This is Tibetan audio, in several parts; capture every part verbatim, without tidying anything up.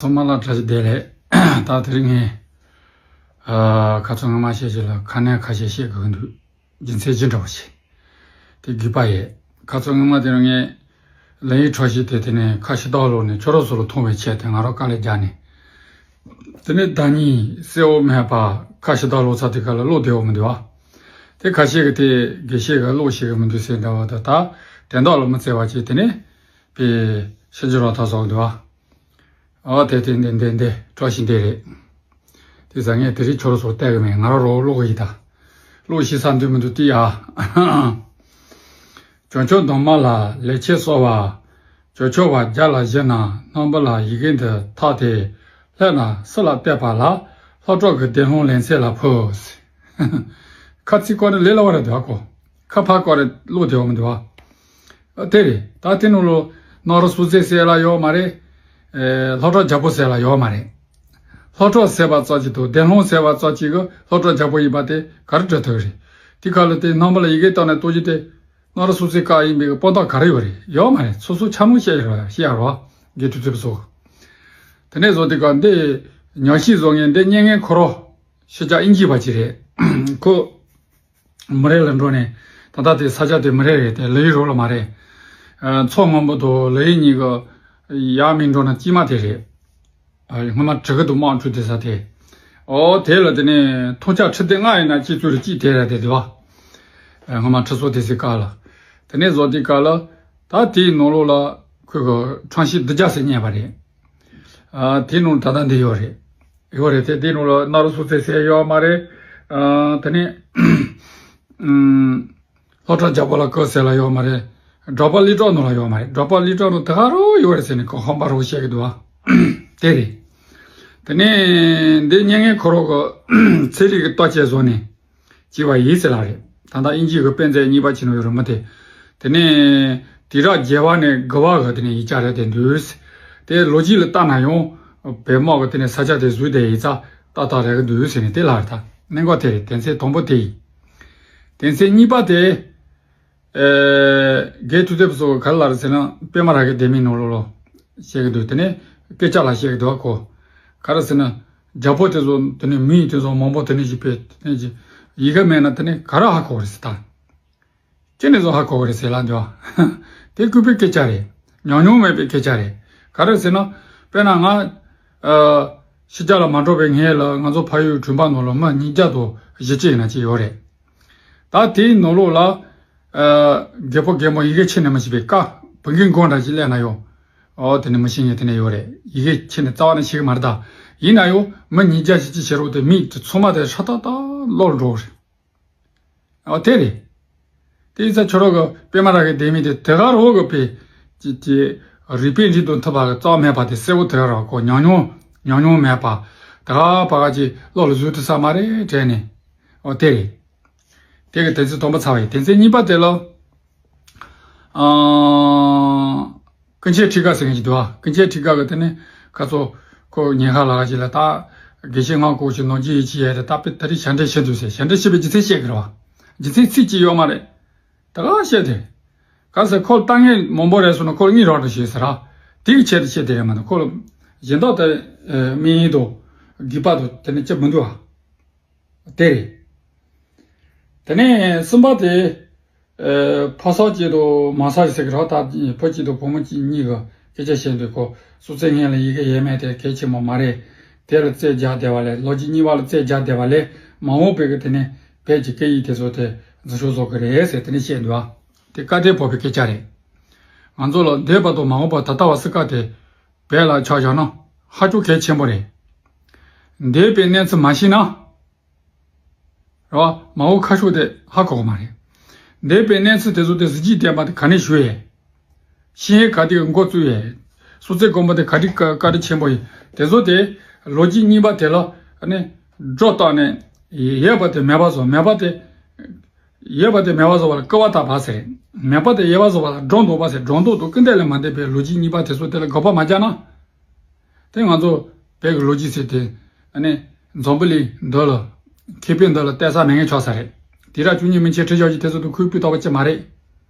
ཚང་མ་ལ་བཀྲ་ཤིས་བདེ་ལེགས། ད་དེ་རིང་ངས་ཨ་ཁ་སང་སྔོན་མ་བཤད་བྱས་ལ་ཁ་ནས་ཁ་ཤས་བཤད་དགོས་ཀྱི་འདུག་རྒྱུ་མཚན་ཅི་འདྲ་བ་ཞིག་དེ་རྒྱུས་པ་ཡོད། ཁ་སང་སྔོན་མ་དེ་རིང་ངས་ལན་ཡིག་འཕྲོ་ཞིག་དེ་དེ་ནས་ཁ་ཞེ་དྲག་ལོག་ནས་ཁྱོད་རང་ཚོ་ལ་མཐོང་བའི་ཆེད་དེ་ང་རང་དཀའ་ལས་རྒྱག་ནས། དེ་ནས་ཟླ་ཉིན་གསལ་བོ་མེད་པ་ཁ་ཞེ་དྲག་ལོག་ཚར་དེ་ག་ལ་བློ་བདེ་བོ་མི་འདུག་བ། དེ་ཁ་ཤས་ཀྱི་དེ་དགེ་བཤེས་ཀྱི་བློ་ཞིག་གི་མི་འདུག་ཟེར་འདྲ་བ་དང་ད་དོན་དག་ལ་མི་བརྩི་བ་བྱས་དེ་ནས་པའི་ཤིན་ཅི་རོ་ཐ་སོགས་འདུག་བ། ཨོ་དེ་དེ་འདི་འདི་འདི་བཀྲ་ཤིས་འདི་རེད། དེ་ཟ་ངས་དེ་རིགས་ཁྱོད་རང་ཚོར་བལྟས་གི་མེད། ང་རང་རོགས་ཀློག་གི་ཡིན་ད། ཀློག་ཤེས་ས་འདུག་མི་འདུག་ལྟོས་ཡ། བྱང་ཆུབ་གདོང་དམར་ལ་ལེགས་བྱས་གསོལ་བ། བྱང་ཆུབ་བར་བརྒྱ་ལ་བཞི་ན་རྣམ་པ་ལ་ཡི་གེ་འདི་ཐག་སྟེ། སླེབས་ན་སུ་ལ་གཏད་པ་ལ། ལྷོ་བྲག་གི་བདེན་ལྷུང་ལེན་ཚད་ལ་ཕུལ། ཁ་ཚིག་སྐོར་ནི་ལས་སླ་བ་རེད་འདུག་ཨ་ཁོ། ཁ་ཕར་སྐོར་རེ་ཀློག་བདེ་བ་མི་འདུག་ཨ། དེ་རེད། ད་དེ་ནང་ལོ་ནོར་སུ་ཚེ་ཟེར་ལ་ཡོད་མ་རེད། ཨེ་ལྷོ་བྲག་རྒྱལ་པོ་ཟེར་ལ་ཡོད་མ་རེད། ལྷོ་བྲག་ཟེར་བ་ཙམ་གྱིས་དང་བདེན་ལྷུང་ཟེར་བ་ཙམ་གྱིས་གི་ལྷོ་བྲག་རྒྱལ་པོ་ཡིན་པ་དེ་ག་རེ་འགྲོ་ཐུབ་རེད། དེ་ག་ལ་དེ་རྣམ་པ་ལ་ཡི་གེ་བཏགས་ནས་གཏོང་རྒྱུ་དེ་ནོར་སུ་ཚེ་བཀག་ཡིན་པའི་དཔང་རྟགས་ག་རེ་ཡོད་རེད། ཡོད་མ་རེད། སོ་སོ་ཆ་ནོར་བཤད་ཡོད་ར་བཤད་ཡོད་ར་བ་དགེ་ཕྲུག་ཚོས་སོ། དེ་ནས་བཟོ་དེ་ག་འདི་ཉག་ཤི་བཟོ་ངས་འདི་སྙན་ངན་ཁོ་རོ་ཤི་ཅག་ཨིན་ཇི་བ་ཅི་རེད་ཁོ། མི་རེ་ལ་འགྲོ་ནས་ད་ལྟ་དེ་ས་ཆ་དེ་མི་རེ་རེད་དེ་ལི་ཡི་རོ་ལ་མ་རེད། མཚོ་སྔོན་པོ་དང་ལི་ཡི་གཉིས་ཀ་ཡར་མི་འགྲོ་ན་དཀྱིལ་མ་དེ་རེད། སྔོན་མ་གྲི་གུ་དང་དམག་འཁྲུག་དེ་ས་དེ། ཨོ་དེ་ལ་དེ་ནས་ཐོང་ཅག་ཁྲི་སྟེང་ལྔ་ཡིན་ན་གཅིག་ཚུར་གཅིག་དེ་རེད་དེ་དེ་བ། སྔོན་མ་ཁྲི་ཚོ་དེ་སི་ཀ་ལ། དེ་ནས་བཟོ་དེ་ཀ་ལ་ད་དེའི་ནང་ལོགས་ལ་ཁོས་གི་ཁྲང་ཤི་བདུ་བརྒྱ་ཟེར་རྙེད་པ་རེད། དེའི་ནང་ད་ལྟ་འདི་ཡོད་རེད། ཡོད་རེད་དེ་དེའི་ནང་ལ་ནོར་སུ་ཚེ་ཟེར་ཡོད་མ་རེད། དེ་ནས་ལྷོ་བྲག་རྒྱལ་པོ་ལ་བཀོད་ཟེར་ལ་ཡོད་མ་རེད། འབྲོག་པ་ལི་ཀྲོག་ནང་ལ་ཡོད་མ་རེད། འབྲོག་པ་ལི་ཀྲོག་ནང་དེ་ག་རུ་ཡོད་རེད་ཟེར་ནས་ཁོ་ཧམ་པ་རུ་བཤད་གི་འདུག་ཨ། དེ་རེད། དེ་ནས་འདི་སྙན་ངན་ཁོ་རོག་གི་ཚན་རིག་གི་ལྟོ་ཆས་བཟོ་ནས་བྱས་པ་ཡིན་ཟེར་ལ་རེད། ད་ལྟ་དབྱིན་ཇི་གི་དཔེ་མཛོད་གཉིས་པ་ཅིག་ནང་ཡོད་རེད་མི་དེ། དེ་ནས་དུས་རབས་བརྒྱད་པ་ནས་དགུ་པ་གི་དེ་ནས་ཡིག་ཆ་རེད་དེ་འདུག་དེ་ལོ་རྒྱུས་ལ་ལྟ་ན་ཡང་བོད་དམག་གི་དེ་ནས་ས་ཆ་དེ་བཟོས་དེ་ཡིག་ཚགས་ཏག་ཏག་རེད་གི་འདུག་ཟེར་ནས་དེ་ལ་རེད་ད། གནད་འགག་དེ་རེད། དོན་ཚན་དང་པོ་དེ་ཡིན། དོན་ཚན་གཉིས་པ་དེ། ཨེ། རྒན་ཐུབ་བསྟན་སོགས་ག་རེ་ལབ་རེད་ཟེར་ན་པད་མ་རཱ་གའི་ལྡེ་མིག་ནང་ལོགས་ལ་བཤད་གི་འདུག་དེ་ནས་སྐད་ཆ་ལ་བཤད་གི་འདུག་ཨ་ཁོ། ག་རེ་ཟེར་ན་རྒྱལ་པོ་དེ་ཚོ་དེ་ནས་མི་དེ་ཚོ་མང་པོ་དེ་ནས་ཞིག་པས་དེ་ནས་ཞིག་ཡི་གེ་མེད་ན་དེ་ནས་ག་རེ་ཧ་གོ་གི་རེད་ཟེར་ད། ཅི་ནས་བཟོ་ཧ་གོ་གི་རེད་ཟེར་ལབ་འདུག་ཨ། དེ་ལྐུགས་པའི་སྐད་ཆ་རེད། ཉམས་མྱོང་མེད་པའི་སྐད་ཆ་རེད། ག་རེ་ཟེར་ན་དཔེར་ན་ང་ཨ། ཕྱི་རྒྱལ་ལ་མ་འགྲོ་བའི་སྔོན་ལ་ང་ཚོ་ཕ་ཡུལ་དྲུང་པ་ནང་ལ་མི་ཉིས་བརྒྱ་དང་བཞི་བཅུ་ཡིན་ན་ཅི་ཡོད་རེད། ད་དེའི་ནང་ལོགས་ལ། ཨ། རྒད་པོ་རྒད་མོ་ཡི་གེ་ཁྱེར་ནས་མི་ཤེས་པའི་ཀ་བུ་འགན་དགོང་འདྲ་ཞིག་སླེབས་ན་ཡོང་། ཨོ་དེ་ནི་མི་ཤེས་ངེས་དེ་ནས་ཡོད་རེད། ཡི་གེ་ཁྱེར་ནས་རྩ་བ་ནས་ཤེས་གི་མ་རེད་ད། ཡིན་ན་ཡང་མི་ཉིས་བརྒྱ་བཞི་བཅུ་ཞིག་རོགས་དེ་མི་དེ་ཚང་མ་དེ་ཧྲ་ཏག་ཏག་ལོག་འགྲོ་གི་རེད། ཨོ་དེ་རེད། དེ་ཡིན་ཙང་ཁྱོད་རང་གི་པད་མ་རཱ་གའི་ལྡེ་མིག་དེ་དེ་ག་རོགས་གི་པའི་ཅི་ཅི་རིག་པའི་འགྲིག་དང་མཐུན་པ་གི་རྩ་བ་མེད་པ་དེ་གསལ་བོ་དེ་ག་རོགས་གོ་ཉམས་མྱོང་ཉམས་མྱོང་མེད་པ་དེ་ག་པ་ག་ཅི་བློ་ལ་བཟོས་ཐུབ་ས་མ་རེད་དྲན་ནས། ཨོ་དེ་རེད། དེ་གི་དོན་ཚན་དང་པོ་ཚར་བ་ཡིན། དོན་ཚན་གཉིས་པ་དེ་ལ། ཨང་། ཀུན་མཁྱེན་ཁྲི་ཀ་ཟེར་མཁན་ཞིག་འདུག་ཨ། ཀུན་མཁྱེན་ཁྲི་ཀ་གི་དེ་ནི་ཁ་ཚོ་ཁོ་ཉེན་ཁ་ལ་ཞིག་ལ་ད་དགེ་བཤེས་ངག་ལྐོག་ཞིག་ནོར་གྱི་ཡིད་ཆེས་ཡས་དེ་ད་དཔེ་ད་རེས་ཞལ་འདྲེན་བྱེད་འདུག་ཟེར། ཞལ་འདྲེན་བྱེད་པའི་རྒྱུ་མཚན་བཤད་གི་རེད་བ། རྒྱུ་མཚན་ཚིག་གཅིག་ཡོད་མ་རེད། ད་ག་བཤད་དེ། ག་ཟེར་ཁོ་ལ་ལྟ་ངན་མང་པོ་རེད་སོང་ན་ཁོ་ལ་གཉིད་རག་འགྲོ་ཞེས་ཟེར་ར། དེ་གི་ཆེད་དུ་བཤད་དེ་རེད་མ་གཏོགས་ཁོ་ལ་གཞན་དག་དེ་དམིགས་ཡུལ་དང་དགོས་པ་དང་དེ་ནི་ཅི་མི་འདུག་ཨ། དེ་རེད། དེ་ནས་གསུམ་པ་དེ། ཨ། ཕ་ས་གཅིག་དང་མ་ས་ཟེར་གི་རེད་ད། བུ་གཅིག་དང་བུ་མོ་གཅིག་གཉིས་ཀྱི་སྐད་ཆ་བཤད་འདུག་གོ། སོ་སོའི་སྔོན་ལ་ཡི་གེ་ཡས་མེད་དེ་གལ་ཆེན་པོ་མ་རེད། དེ་ལ་རྩོད་རྒྱག་བསྡད་པ་ལས་ལོ་རྒྱུས་གཉིས་པ་ལ་རྩོད་རྒྱག་བསྡད་པ་ལས་མ་འོངས་པའི་གི་དེ་ནས་བོད་ཀྱི་སྐད་ཡིག་དེ་ཚོ་དེ་འཛིན་སྐྱོང་བཟོ་གི་རེད་ཟེར་དེ་ནས་བཤད་འདུག་ཨ། དེ་བཀའ་བསྟན་བོད་པའི་སྐད་ཆ་རེད། ང་ཚོ་ལ་འདས་པ་དང་མ་འོངས་པ་ད་ལྟ་བ་སྲིད་སྐབས་དེ་བོད་ལ་ཆ་བཞག་ན་ཧ་ཅང་གལ་ཆེན་པོ་རེད། འདས་པའི་གནས་ཚུལ་མ་ཤེས་ན། རེད་བ། མ་འོངས་ཁ་ཕྱོགས་དེ་ཧ་གོ་གི་མ་རེད། འདས་པའི་གནས་ཚུལ་དེ་ཚོ་དེ་གཟི་བརྗིད་ལྡན་པ་དེ་ག་ནས་ཞུ་ཡས། ཤེས་ཡས་ག་དེ་གི་འགོ་བཙུགས་ཡས། སྲོག་རྩ་དགོན་པ་དེ་ག་དེ་བཀའ་བཀའ་དྲིན་ཆེན་པོ་ཡིན། དེ་ཚོ་དེ་ལོ་རྒྱུས་རྙིང་པ་དེ་ལ་ནི་སྒྲོ་བཏགས་ནས་ཡོད་པ་དེ་མེད་པ་བཟོ། མེད་པ་དེ་ཡོད་པ་དེ་མེད་པ་བཟོ་བ་ལ་སྐུར་བ་བཏབ་པ་ཟེར། མེད་པ་དེ་ཡོད་པ་བཟོ་བ་ལ་སྒྲོ་འདོགས་པ་ཟེར། སྒྲོ་འདོགས་དང་སྐུར་འདེབས་ལས་མ་འདས་པའི་ལོ་རྒྱུས་རྙིང་པ་དེ་ཚོ་དེ་ལ་དགག་པ་མ་རྒྱག་ན། དེ་ང་ཚོ་བོད་ཀྱི་ལོ་རྒྱུས་ཟེར་དེ་ཨ་ནི་འཛམ་བུ་གླིང་འདི་ལ་མཁས་པའི་འདི་ལ་གཏད་ས་མེད་མཁན་ཆགས་ས་རེད། དུས་རབས་བཅུ་གཉིས་མན་ཆད་ཁྲི་བཞི་བཞི་དེ་ཚོ་དེ་ཁོའི་སྤུས་དག་པ་ཅིག་མ་རེད།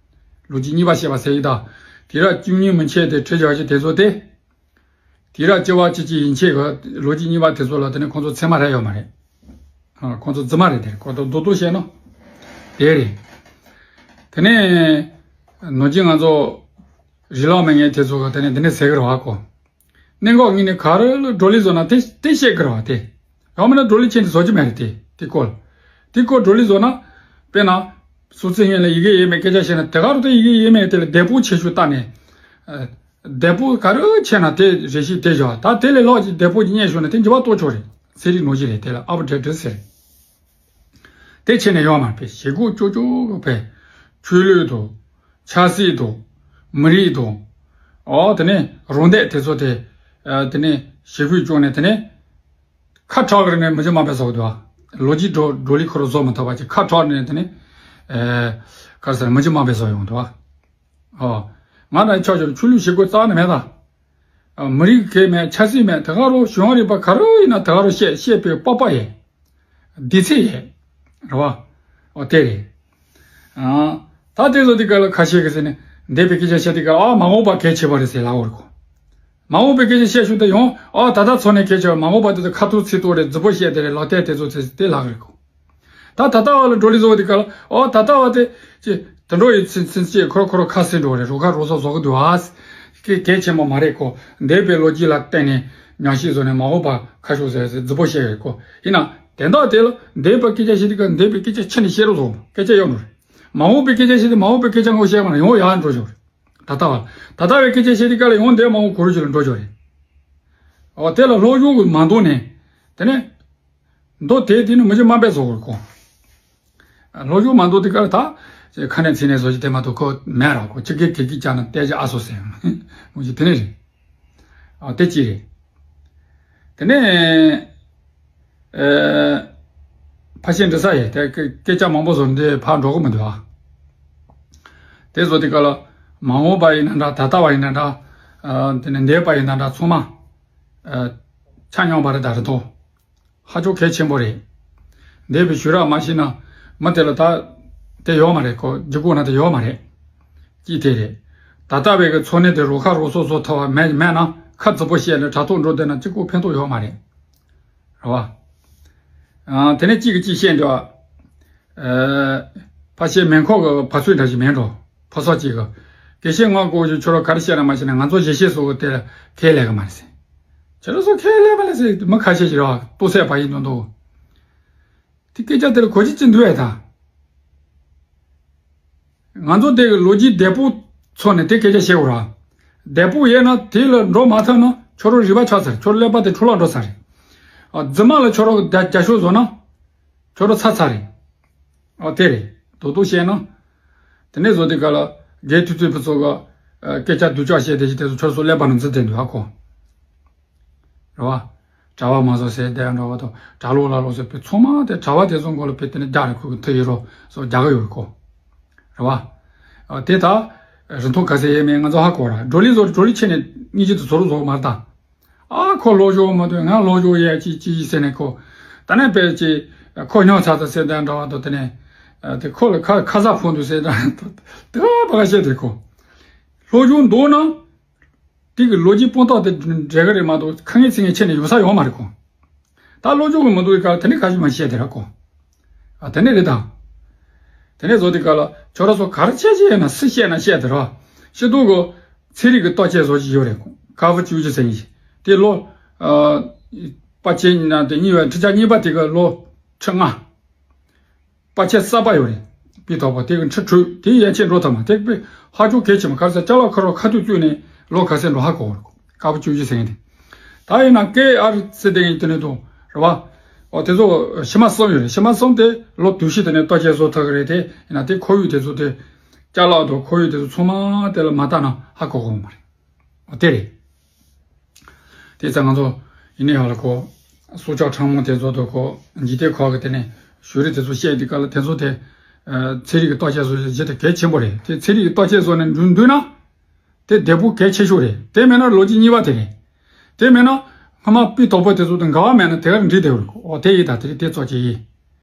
ལོ་རྒྱུས་རྙིང་པ་བཤད་པ་ཟེར་ཡི་ད། དུས་རབས་བཅུ་གཉིས་མན་ཆད་དེ་ཁྲི་བཞི་བཞི་དེ་ཚོ་དེ་ དུས་རབས་བཅུ་པ་བཅུ་གཅིག་ཡན་ཆད་ཀྱི་ལོ་རྒྱུས་རྙིང་པ་དེ་ཚོ་ལ་དེ་ནི་ཁོང་ཚོ་ཚད་མ་རག་ཡོད་མ་རེད། ཨ། ཁོང་ཚོ་རྫུན་མ་རེད། དེ་ཁོ་ཚོ་རྡོག་རྡོག་བཤད་ན་དེ་རེད། དེ་ནས་ནོར་གྱི་ང་ཚོ་རི་ལོག་མི་ངན་དེ་ཚོ་ག་དེ་ནས་དེ་ནས་ཟེར་གི་རེད་བ་ཁོ། གནད་འགག་ངོས་ནས་ག་རེ་ལ་བགྲོ་གླེང་བཟོ་ན་དེ་དེ་བཤད་གི་རེད་བ་དེ། ཡང་མིན་ན་བགྲོ་གླེང་བྱས་ནས་བཟོ་རྒྱུ་མེད་རེད་དེ་དེ་སྐོར། དེ་སྐོར་བགྲོ་གླེང་བཟོ་ན། དཔེར་ན། སུ་ཚིག་ངན་ལ་ཡི་གེ་ཡོད་མེད་སྐད་ཆ་བཤད་ན་དེ་ག་རུ་དེ་ཡི་གེ་ཡོད་མེད་དེ་ལ་བདེ་པོ་ཆེ་ཤོས་བལྟས་ནས། ཨ། བདེ་པོ་ག་རེ་བྱས་ན་དེ་རེ་ཞིག་དེ་བཞག་ད་དེ་ལས་ལྷག་ཅིག་བདེ་པོ་ཅིག་རྙེད་ཤོར་ན་དེ་འགྱུར་བ་གཏོང་ཆོག་རེད། ཚན་རིག་ནོར་གྱི་རེད། དེ་ལ་ཨ་བུ་འདྲེ་འདྲེ་ཟེར། དེ་བྱས་ནས་ཡོང་མ་དཔེ་ཞེ་གོ་ཅོ་ཅོ་གི་དཔེ། ཆོས་ལུགས་དང་། ཆབ་སྲིད་དང་། མི་རིགས་དང་། ཨོ་དེ་ནས་རང་སྡེ་དེ་ཚོ་དེ། ཨ། དེ་ནས་ཞེ་ཕུད་བཅོས་ནས་དེ་ནས། ཁ་གྲག་གི་རེད་ནས་མི་ཅི་མ་པའི་བཟོ་གི་འདུག་བ། ལོ་རྒྱུས་བགྲོ་བགྲོ་གླེང་ཁོ་རང་བཟོ་མི་ཐུབ་པ་ཅིག་ཁ་གྲག་ནས་དེ་ནས། ཨེ། ག་རེ་ཟེར་མི་ཅི་མ་པའི་བཟོ་ཡོང་འདུག་བ། ཨོ། ང་རང་ཆོག་ཆོག་ཆོས་ལུགས་ཞེ་གོ་རྩ་ནས་མེད་ད། ཨ། མི་རིགས་གས་མེད། ཆབ་སྲིད་མེད། དེ་ག་རུ་གཞུང་རིག་པ་ག་རུ་ཡིན་ན་དེ་ག་རུ་བཤད་བཤད་པའི་སྤོབས་པ་ཡོད། བདེ་ཚིག་ཡོད། རེད་བ། ཨོ་དེ་རེད། ཨ། ད་དེ་ཚོ་དེ་ག་ལ་ཁ་ཤས་ཀྱིས་ཟེར་ནས་འདས་པའི་སྐད་ཆ་བཤད་དེ་ག་ལ་ཨ་མ་འོངས་པ་གལ་ཆེ་བ་རེད་ཟེར་ལབ་ཡོད་རེད་ཁོ། མ་འོངས་པའི་སྐད་ཆ་བཤད་ཤུགས་དེ་ཡང་ཨ་ད་ལྟ་ཚོ་ནས་གལ་ཆེ་བ། མ་འོངས་པ་དེ་ཚོ་ཁ་ཐུག་ཚིག་ཐུག་རེད། རྫུན་པོ་བཤད་དེ་རེད། ལོག་ལྟ་དེ་ཚོ་ཚེ་དེ་ལྷག་རེད་ཁོ། ད་ད་ལྟ་བ་ལ་བགྲོ་གླེང་བཟོ་བ་དེ་ག་ལ་ཨོ་ད་ལྟ་བ་དེ་ཅི་དུད་འགྲོ་ཡི་ཚིན་ཚིན་ཅེས་ཁོ་ར་ཁོ་ར་ཁ་སེང་འགྲོ་རེད། རོ་ཁ་རོ་སོ་བཟོ་གི་འདུག་ཨ། སྐད་གལ་ཆེན་པོ་མ་རེད་ཁོ། འདས་པའི་ལོ་རྒྱུས་ལ་བརྟེན་ནས་ཉམས་ཞིབ་བཟོ་ནས་མ་འོངས་པ་ཁ་ཕྱོགས་ཟེར་ཟེར་རྫུན་པོ་བཤད་རེད་ཁོ། ཡིན་ན་དེ་འདྲ་དེ་ལ་འདས་པའི་སྐད་ཆ་བཤད་དུས་ཀ་འདས་པའི་སྐད་ཆ་ཕྱི་ནས་བཤད་རོགས་བཟོ། སྐད་ཆ་ཡོད་ནོ་རེད། མ་འོངས་པའི་སྐད་ཆ་བཤད་དུས་མ་འོངས་པའི་སྐད་ཆ་ངོ་བཤད་མ་རེད། ཡང་ཡར་འགྲོ་ཆོག་རེད། ད་ལྟ་བ་ད་ལྟ་བའི་སྐད་ཆ་བཤད་དུས་ཀ་ལ་ཡང་འདས་མ་འོངས་གོ་རུ་ཅིག་ལ་འགྲོ་ཆོག་རེད། འོ་དེ་ལ་སློབ་སྦྱོང་གི་མ་འདོན་ནས་དེ་ནས། མདོ་དེ་དེ་ནི་མི་ཅི་མ་པའི་བཟོ་བར་གོ། སློབ་སྦྱོང་མ་འདོན་དེ་གར་ད། ཁ་ནས་ཚིག་ནས་བཟོ་ཞིག་དེ་མ་གཏོགས་ཁོ་མེད་ར་གོ། ཅི་གེ་གེ་གི་ཅག་ན་ལྟས་ཅི་ཨ་སོ་ཟེར། མོ་ཅི་དེ་ནི་རེད། ཨ་དེ་ཅི་རེད། དེ་ནས། ཨེ། ཕ་ཤེས་འདྲི་ས་ཡེ་དེ་སྐད་ཆ་མང་པོ་བཟོ་འདི་ཕར་འགྲོ་གི་མི་འདུག་ཨ། དེ་བཟོ་དེ་ག་ལ། མ་འོངས་པ་ཡིན་ན་འདྲ། ད་ལྟ་བ་ཡིན་ན་འདྲ། ཨ། དེ་ནས་འདས་པ་ཡིན་ན་འདྲ། ཚང་མ། ཨ། ཆ་སྙོམས་པ་རེད་ད་རེད་དོ། ཧ་ཅང་གལ་ཆེན་པོ་རེད། འདས་པའི་ཞུ་རག་མ་ཤེས་ན། མི་དེ་ལ་ད། དེ་ཡོད་མ་རེད་ཁོ། འཇིགས་སྐུལ་ན་དེ་ཡོད་མ་རེད། ཅི་དེ་རེད། ད་ལྟ་བའི་གི་འཚོ་གནས་དེ་རོ་ཁ་རོ་སོ་བཟོ་ཐུབ་པ་མེད་མེད་ན་ཁ་རྫུན་པོ་བཤད་ནས་དྲ་ཐོག་འགྲོ་བསྡད་ན་གཅིག་པོ་ཕན་ཐོགས་ཡོད་མ་རེད། རེད་བ། ཨ། དེ་ནས་གཅིག་གིས་གཅིག་བཤད་འདྲ་བ། ཨ། ཕ་ཤེས་མེ་འཁོར་གི་བ་ཚོད་འདྲ་ཞིག་མེད་འགྲོ། ཕོ་གསར་གཅིག་གིས། དགེ་བཤེས་ངག་དཀོན་མཆོག་ཁྱོད་རང་ག་རེ་བཤད་ན་མ་བཤད་ན་ང་ཚོ་ཞལ་ཤེས་སོགས་ཀྱི་དེ་ལ་ཁས་ལེན་གི་མ་རེད་ཟེར། ཁྱོད་རང་ཚོ་ཁས་ལེན་མ་ལེན་ཟེར་མི་ཁ་ཤས་ཤིག་རེད་བ། ལྟོ་ཚད་བ་ཡིན་མདོག་མདོག་དེ་སྐད་ཆ་དེ་ལ་གོ་རྒྱུ་ཅི་འདུག་ཨེ་ད། ང་ཚོ་དེ་གི་ལོ་རྒྱུས་བདེ་པོ་ཚོ་ནས་དེ་སྐད་ཆ་བཤད་དགོས་ར། བདེ་པོ་ཡོད་ན་དེ་ལ་འགྲོ་མ་ཐུབ་ན་ཁྱོད་རང་རིག་པ་ཆག་ཚར། ཁྱོད་རང་ཀླད་པ་དེ་འཕྲོ་བརླག་འགྲོ་ཚར་རེད། ཨ། རྫུན་མ་ལ་ཁྱོད་རང་རྒྱ་རྒྱ་ཤོག་བཟོ་ན། ཁྱོད་རང་ཚར་ཚར་རེད། ཨོ་དེ་རེད། རྡོག་རྡོག་བཤད་ན། དེ་ནས་བཟོ་དུས་ག་ལ། དགེ་ཐུབ་ཚོད་ཕུན་ཚོགས་ཀྱི། ཨ། སྐད་ཆ་སྡུག་ཅག་བཤད་དེ་ཞིག་དེ་ཚོ་ཁྱོད་ཚོ་ཀླད་པ་ནང་འཛུལ་བསྡད་འདུག་ཧ་གོ། རེད་བ། གྲྭ་པ་མ་བཟོ་ཟེར་དེ་འདྲ་བ་དང་གྲྭ་ལོག་ལ་ལོག་ཟེར་བའི་ཚང་མ་དེ་གྲྭ་པ་དེ་ཚོ་མགོ་ལ་ཕེབས་དེ་ནས་རྒྱག་རེད། ཁོ་གི་མཐུ་ཡི་རོ་སོགས་རྒྱག་གི་ཡོད་རེད་གོ། རེད་བ། ཨ། དེ་ད། རིན་ཐང་ག་ཚད་ཡས་མེད་ང་ཚོ་ཧ་གོ་ར། བགྲོ་གླེང་བཟོ་བགྲོ་གླེང་བྱས་ནས་སྙིང་རྗེ་དུ་བཟོ་རུ་བཟོ་མ་རེད་ད། ཨ་ཁོ་ལོག་ཞོག་མ་འདོད་ང་ལོག་ཞོག་ཡས་ཅི་ཅི་ཟེར་ནས་ཁོ། ད་ནས་པས་ཅི། ཁོ་ཉོ་ཚར་ཚར་ཟེར་དང་འདྲ་བ་དོ་དེ་ནས། དེ་ཁོ་ལ་ཁ་ཁ་ས་ཕོག་འདུག་ཟེར་དང་། དེ་བ་བ་བཤད་དེ་ཁོ། ལོག་ཞོག་འདུག་ན། དེ་གི་ལོ་རྒྱུས་དཔང་རྟགས་དེ་འགྲིག་གི་རེད་མ་གཏོགས་ཁ་ངན་ཚིག་ངན་ཁྱེར་ནས་ཡོང་ས་ཡོད་མ་རེད་ཁོ། ད་ལོ་རྒྱུས་གི་མི་འདུག་གི་ཁ་དེ་ནས་ཁ་ཞིག་མ་བཤད་དེ་ར་ཁོ། ཨ་དེ་ནས་རེད་དང་། དེ་ནས་བཟོ་དེ་ག་ལ་ཁྱོད་ར་སོ་ག་རེ་བྱས་བྱས་ན་སུ་བཤད་ན་བཤད་དེ་ར། ཤི་དུག་གི་ཚན་རིག་གི་བརྟག་དཔྱད་བཟོ་ཅིག་ཡོད་རེད་ཁོ། ཀ་བུ་བཅུ་བཞི་ཟེར་ཡིན། དེ་ལོ། ཨ། པ་ཆེན་ན་དེ་གཉིས་པ་ཁྲི་ཆ་གཉིས་པ་དེ་ག་ལོ། ཁྲི་ལྔ། པ་ཆེ་གསར་པ་ཡོད་རེད། པི་ཐོག་པ་དེ་གི་ཁྲི་དྲུག་དེ་ཡན་ཆད་འགྲོ་ཐུབ་མ་དེ་དཔེ་ཧ་ཅང་གལ་ཆེ་མ། ག་རེ་ཟེར་ཅ་ལག་ཁ་རོག་ཁ་ཐུག་བཙུགས་ནས་ལོ་ག་ཚད་འགྲོ་ཧ་གོ་རེད། ཀ་བུ་བཅུ་བཞི་ཟེར་མཁན་དེ། ད་ཡིན་ན་ཀེ་ཨར་ཟེར་དེ་ཡིན་དེ་ནས་དུ་རེད་བ། ཨོ་དེ་ཚོ་ཕྱི་མ་གསུམ་ཡོད་རེད། ཕྱི་མ་གསུམ་དེ་ལོ་དུས་ཤིག་དེ་ནས་བརྟག་དཔྱད་བཟོ་ཐུབ་ཀྱི་རེད་དེ། ཡིན་ན་དེ་ཁོར་ཡུག་དེ་ཚོ་དེ། ཅ་ལག་དང་ཁོར་ཡུག་དེ་ཚོ་ཚང་མ་དེ་ལ་མ་བལྟས་ན་ཧ་གོ་གོ་མ་རེད། དེ་རེད། དེ་ཙང་ང་ཚོ་ཡིན་ནའི་ཡང་ལ་གོ། སྲོག་ཆགས་ཕྲ་མོ་དེ་ཚོ་དང་གོ། འཇིག་རྟེན་ཁག་གི་དེ་ནས་བྱུ་རུ་དེ་ཚོ་བཤད་དུས་སྐབས་ལ་དེ་ཚོ་དེ། ཨ། ཚན་རིག་གི་བརྟག་དཔྱད་བཟོ་རྒྱུ་དེ་གལ་ཆེན་པོ་རེད། དེ་ཚན་རིག་གི་བརྟག་དཔྱད་བཟོ་ནས་འགྲུབ་འདུག་ན། དེ་བདེ་པོ་གལ་ཆེ་ཤོས་རེད། དེ་མེད་ན་ལོ་རྒྱུས་རྙིང་པ་དེ་རེད། དེ་མེད་ན་སྔ་མ་པི་དོག་པོ་དེ་ཚོ་དང་འགལ་བ་མེད་ན་དེ་གར་འགྲིག་བསྡད་ཡོད་རེད་གོ། འོ་དེ་ཡིན་ད་དེ་རེད། དེ་ཙོག་ཅིག་ཡིན།